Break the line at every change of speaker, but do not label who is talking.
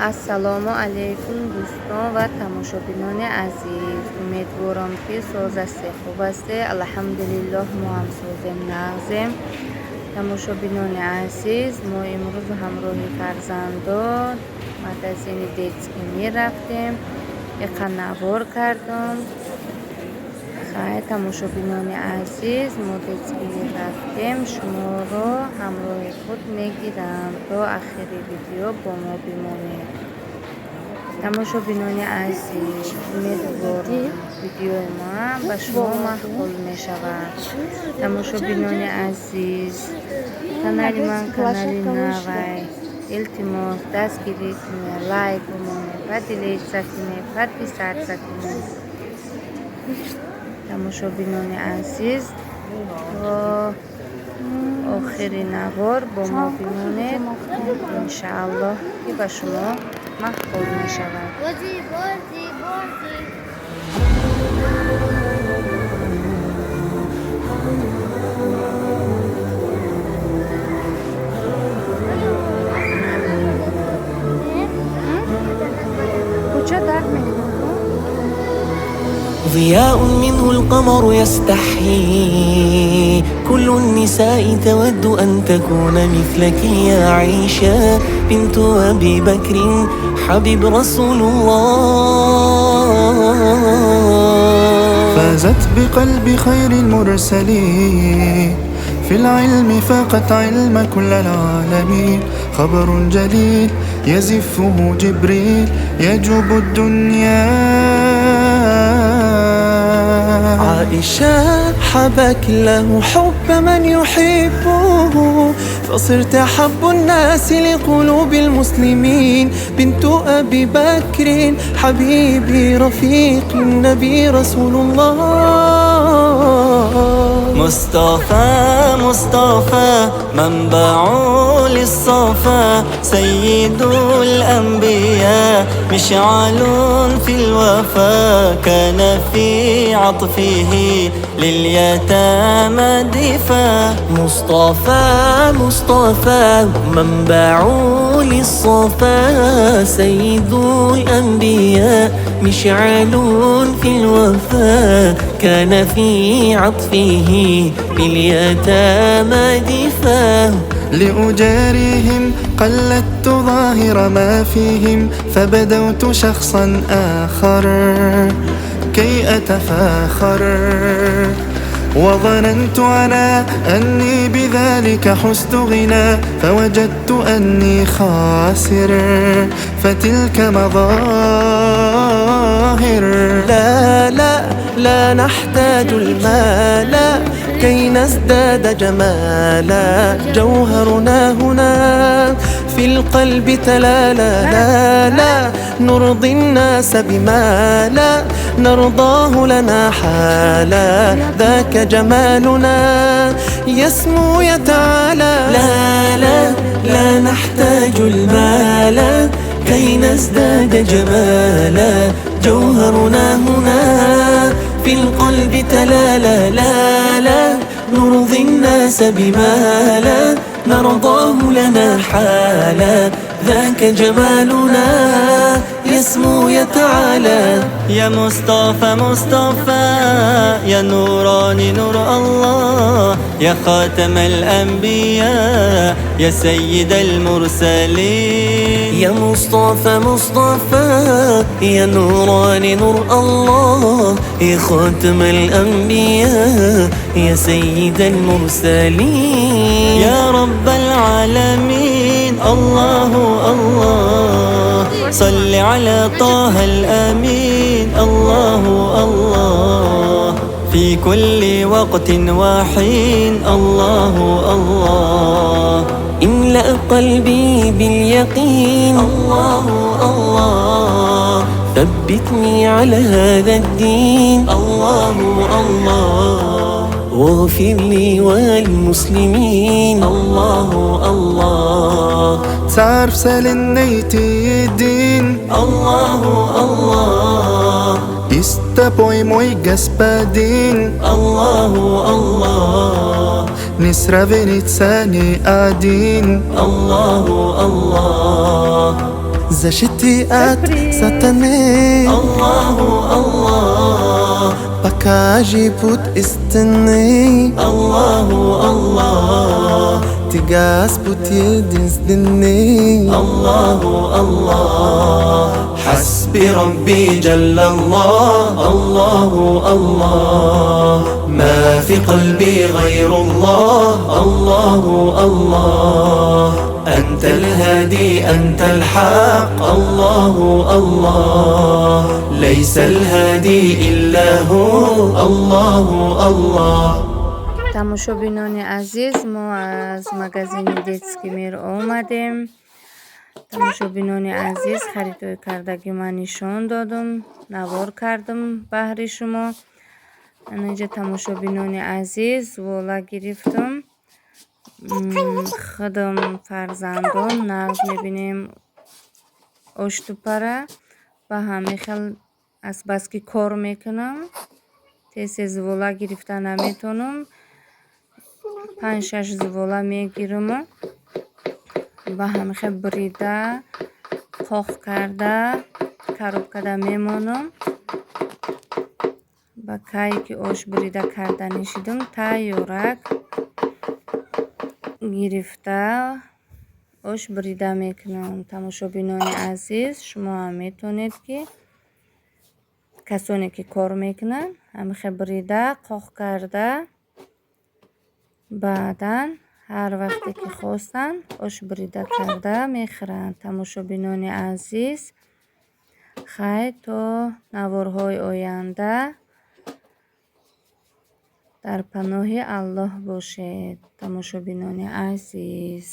Ассалому алайкум, дӯстон ва тамошобинони азиз. Умедворам, ки соз ҳастед, хуб ҳастед. Алҳамдулиллоҳ, мо ҳам созем, нағзем. Тамошобинони азиз, мо имрӯз ҳамроҳи фарзандон магазини Детский мир рафтем. Иқа навор кардам. Хай, тамошобинони азиз, мо Детский мир рафтем, шуморо ҳамроҳи худ мегирам. То ахири видео бо мо бимонед. Тамошобинони азиз, умедворам, видеои ман ба шумо маъқул мешавад. Тамошобинони азиз, канали ман канали навай. Илтимос, дастгирӣ кунед, лайк бимонед, поделиться кунед, подписаться кунед. Тамошобинони азиз, то охири навор бо мо бимонед. Иншааллоҳ, ки ба шумо маъқул мешавад.
Бозӣ, бозӣ, бозӣ.
Кӯча дард мекунад.
ضياء منه القمر يستحيي، كل النساء تود أن تكون مثلك يا عائشة بنت أبي بكر حبيب رسول الله.
فازت بقلب خير المرسلين، في العلم فاقت علم كل العالمين. خبر جليل يزفه جبريل يجوب الدنيا.
عائشة حبك له حب من يحبه، فصرت أحب الناس لقلوب المسلمين. بنت أبي بكر حبيبي رفيق النبي رسول الله.
مصطفى مصطفى منبع للصفا، سيد الأنبياء مشعل في الوفا، كان في عطفه لليتامى دفا.
مصطفى مصطفى منبع للصفا، سيد الأنبياء مشعل في الوفا، كان في عطفه لليتامى دفا.
لأجاريهم قلدت ظاهر ما فيهم، فبدوت شخصا آخر كي أتفاخر، وظننت أنا أني بذلك حزت غنى، فوجدت أني خاسر، فتلك مظاهر.
لا لا لا نحتاج المال كي نزداد جمالا، جوهرنا هنا في القلب تلالا. لا لا نرضي الناس بما لا نرضاه لنا حالا، ذاك جمالنا يسمو يتعالى. لا لا لا نحتاج المال كي نزداد جمالا، جوهرنا هنا في القلب تلالا. لا لا نرضي الناس بما لا نرضاه لنا حالا، ذاك جمالنا يسمو يتعالى.
يا مصطفى مصطفى يا نوراني نور الله، يا خاتم الأنبياء يا سيد المرسلين.
يا مصطفى مصطفى يا نوراني نور الله، يا خاتم الأنبياء يا سيد المرسلين.
يا رب العالمين الله الله، صل على طه الأمين الله الله، في كل وقت وحين الله الله.
املأ قلبي باليقين الله الله، ثبتني على هذا الدين الله الله، واغفر لي والمسلمين الله الله.
تعرف سالنيتي الدين
الله الله،
Тобой мой господин
الله الله,
Не сравнится ни один
الله الله.
Защити от сатаны.
Аллаху Аллах.
Покажи путь истины.
Аллаху Аллах.
Ты Господь единственный.
Аллаху Аллах. حسبي ربي جل الله. الله الله. ما في قلبي غير الله. الله الله. أنت الهادي أنت الحق. الله الله. ليس الهادي إلا هو. الله الله.
Тамошобинони азиз, мо аз магазини «Детский мир» омадем. Тамошобинони азиз, харидҳои кардагӣ ман нишон додум, навор кардам баҳри шумо. Анаинҷа, тамошобинони азиз, зувола гирифтам. Худам, фарзандон нағз мебинем оштупара. Ба ҳамин хел, азбаски кор мекунам, тез тез зувола гирифта наметавонам. Панҷ, шаш зувола мегираму ба ҳамин хел бурида, қоқ карда, коробкада мемонам. Ба кае ки ош бурида карда нишидам, тайёрак гирифта, ош бурида мекунам. Тамошобинони азиз, шумо ҳам метавонед, ки касоне ки кор мекунанд, ҳамин хел бурида, қоқ карда, баъдан ҳар вақте ки хостанд, ош бурида карда мехӯранд. Тамошобинони азиз, хайр, то наворҳои оянда дар паноҳи Аллоҳ бошед, тамошобинони азиз.